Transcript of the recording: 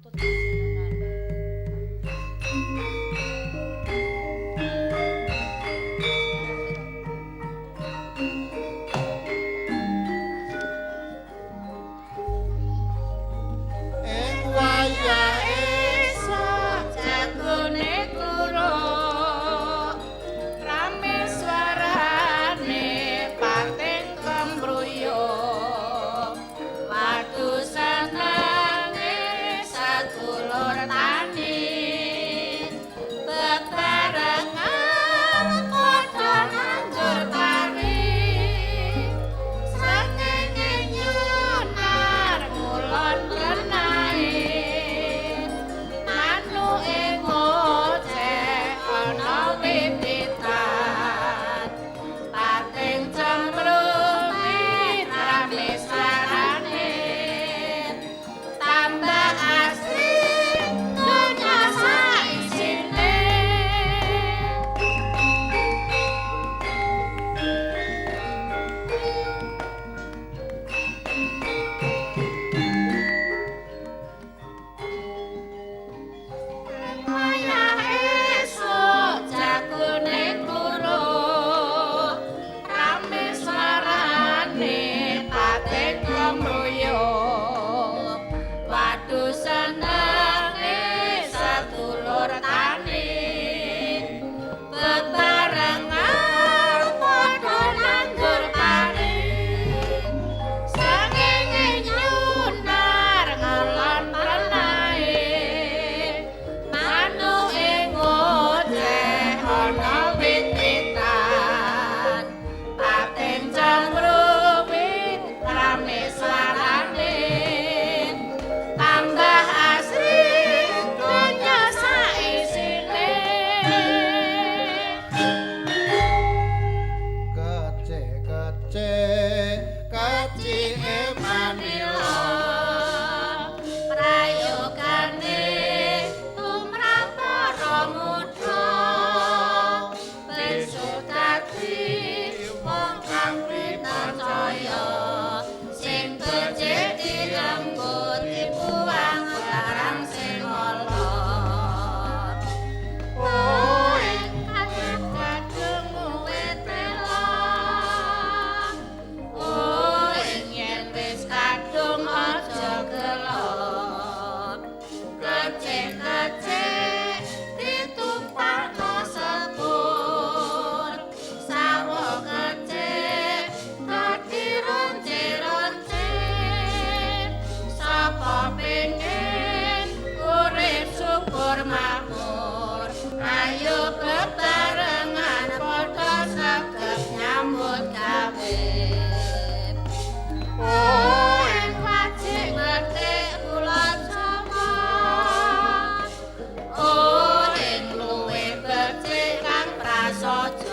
Nuntut panjenengan. Ing wayah Esuk jagone kluruk, rame swarane pating kemruyuk. Waduh senenge sedulur tani, bebarengan padha nandur pari. Srengenge nyunar ngulon renae, manuke ngoceh ana wiwitan. Pating cemrumit rame sarane, tambah asri donya saisine. Wayah esuk jagone kluruk, rame swarane pating kemruyuk. Waduh senenge sedulur tani, bebarengan padha nandur pari. Srengenge nyunar ngelon renae, manuke ngoceh ana wit-witan. Pating cemruwit rame swarane, tambah asri donya saisine. Kecek-kecek kecike Manila prayogane tumrap para muda, besuk dadi wong kang pinacaya, sing becik direnggut dibuang barang sing ala. Oh, ing kadung wit tela. Oh, ing yen wis kadung aja gelo. Kecek-kecek ditumpakno sepur, sawo kecek dadi ronce-ronce. Sapa pengen urip subur makmur, ayo bebarengan padha sregep nyambut gawe. Oh, ing wajik ngetik kula Jawa. Oh, ing luwih becik kang prasaja.